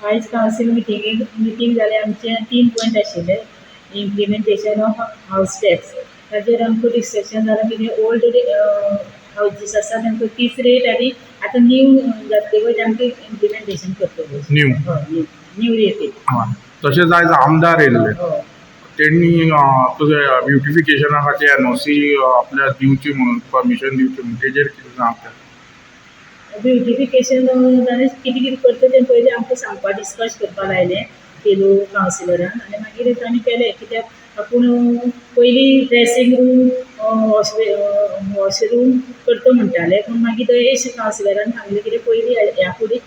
आयज council मिटिंगेक meeting जालें. आमचे तीन पॉयंट आशिल्ले. इम्प्लिमेंटेशन ऑफ हावज टॅक्स, ताजेर आमकां डिस्कशन जालें. कितें ओल्ड हावजीस आसा तांकां तीच रेट आनी आतां न्यू जातले पळय तांकां इम्प्लिमेंटेशन करतले. न्यू. हय, न्यू न्यू रेटी. हय, तशेंच आयज आमदार येयल्ले. हय. तेणी तुजें ब्युटिफिकेशना खातीर एनओसी आपल्याक दिवची म्हणून, परमिशन दिवची म्हणून, तेजेर कितें सांगता? ब्युटिफिकेशन ताणें कितें कितें करता तें पयलीं आमकां सांगपा, डिस्कस करपा लायलें फेलो कावन्सिलरान आनी मागीर तांणी केलें. कित्याक आपूण पयलीं ड्रेसींग रूम, वॉशरूम करता म्हणटाले, पूण मागीर दयेश कावन्सिलरान सांगलें कितें पयलीं ह्या फुडें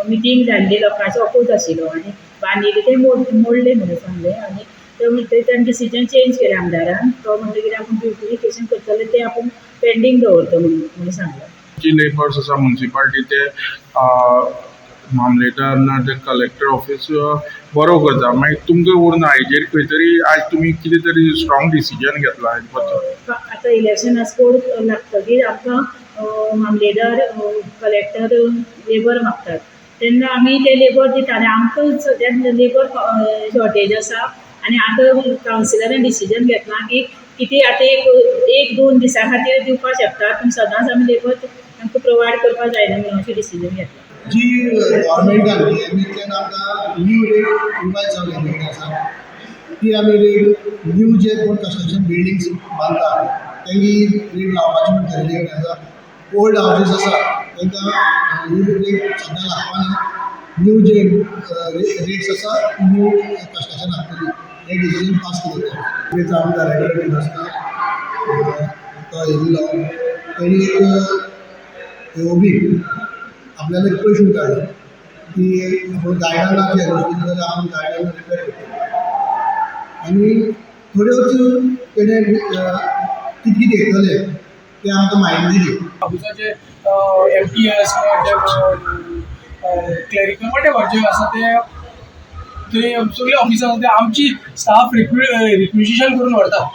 मिटींग जाल्ली, लोकांचो अपोज आशिल्लो आनी बांदिल्ले तें मोडलें म्हणून सांगलें. आनी ते म्हणटगीर ताणें डिसिजन चेंज केलें आमदारान. तो म्हणटा कितें आपूण ब्युटिफिकेशन करतले तें आपूण पेंडींग दवरता म्हणून सांगलें. जी लेबर्स आसा मुन्सिपालिटी, ते मामलेदार ना ते कलेक्टर ऑफीस बरो करता, मागीर तुमकां उरना. हेजेर खंय तरी आयज तुमी कितें तरी स्ट्रॉंग डिसिजन घेतला हेजे बद्दल? आतां इलेक्शन स्कोर लागतगीर आमकां मामलेदार, कलेक्टर लेबर मागतात तेन्ना आमी ते लेबर दिता आनी आमकां सद्याक लेबर शॉर्टेज आसा. आनी आतां कावन्सिलरान डिसिजन घेतलां की कितें आतां एक एक दोन दिसां खातीर दिवपाक शकतात, पूण सदांच आमी लेबर तांकां प्रोवायड करपाक जायना म्हणून अशें डिसिजन घेतलां. जी गव्हर्मेंटान बीएमईतल्यान आमकां न्यू रेट रिवायज जाल्ले आसा, ती आमी रेट न्यू जे कोण कन्स्ट्रक्शन बिल्डिंग्स बांदता तेंगी रेट लावपाची म्हण ठरयल्ले कडेन आसा. ओल्ड हावजीस आसा तांकां ही रेट सद्या लागपाना. न्यू जे रेट्स आसा, न्यू कन्स्ट्रक्शन लागतली, हे डिसिजन पास केलें. आमदार रेगुलर आसता, तो येयल्लो. तेणी एक एओबी आपल्याला एक प्रश्न काडलो की आपूण गार्डनाक एनओसी दिली जाल्यार आपूण गार्डन रिपेर करतलो आनी थोड्योच तेणें कितें कितें येतलें तें आमकां म्हायती दिली. ऑफिसाचे एमटीएस किंवा क्लॅरिकल वटेवर जे आसा ते थंय सगळे ऑफिसां आसा ते आमची स्टाफ रिक्विजिशन करून व्हरता.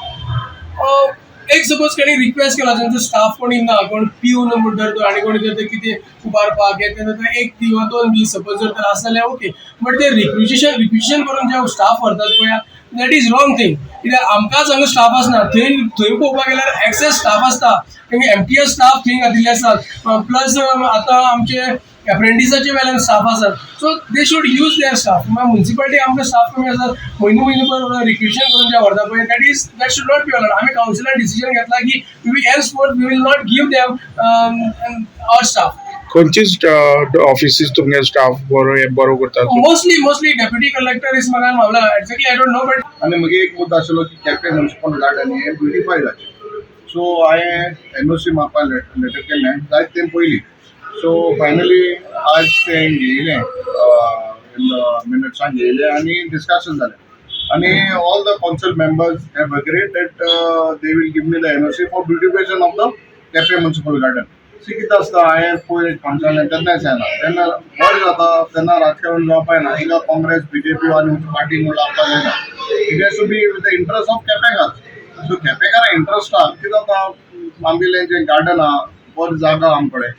एक सपोज कोणी रिक्वेस्ट केला, तांचो स्टाफ कोणी ना, कोण पिवन म्हणटा तो आनी कोणी तर ते कितें उबारपाक हें तें, एक किंवा 2 दीस सपोज जर तर आसा जाल्यार ओके, बट ते रिक्विजिशन करून जे स्टाफ व्हरतात पळय, that is wrong thing. कित्याक आमकांच हांगा स्टाफ आसना. थंय थंय पळोवपाक गेल्यार एक्सेस स्टाफ आसता. तेंगे एमटीएस स्टाफ थंय घातिल्ले आसतात, प्लस आतां आमचे एप्रेंटिसाचे वेल्यान स्टाफ आसात, so they should use their staff. मागीर मुन्सिपालिटी आमकां स्टाफ कमी आसात, म्हयनो म्हयनो भर रिक्विजिशन करून जे व्हरता पळय, that should not be allowed. आमी कावन्सिलान डिसिजन घेतला की we henceforth we will not give them our staff. खंयचीच ऑफिसीस तुमगे स्टाफ बरो बरो करता? मोस्टली डेप्युटी कलेक्टर is म्हाका Mavala, exactly I don't know, but आनी म्हगे एक मुद्दो आशिल्लो की केपें म्युनिसिपल गार्डन हें ब्युटिफाय जाचें. सो हांवें एनओसी मागपा लेटर केल्लें जायत तें पयलीं. सो फायनली आज तें घेयलें, मिनिट्सान घेयलें आनी डिस्कशन जालें आनी all the council members have agreed that they will give me the NOC for beautification of the Quepem municipal garden. See, कितें आसता, हांवें पयर कावन्सिलान तेन्नाय सांगलां, तेन्ना बरें जाता तेन्ना राजकारण जावपाक जायना. हिंगा काँग्रेस, बीजेपी आनी पार्टी म्हणून लागपाक जायना. It has to be with the interest of केपेंकार. सो केपेंकारा इंट्रस्ट आहा. कितें जाता, आमगेलें जें गार्डन आहा, बरी जागा आम कडेन,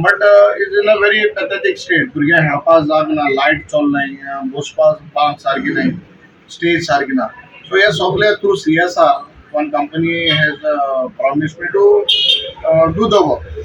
but is in a very pathetic state. भुरग्यांक खेळपाक जाग ना, लायट चलनाय, बसपाक बांक सारकी नाय, स्टेज सारकी ना. सो हे सगळे through CSR one company has promise me to do the work.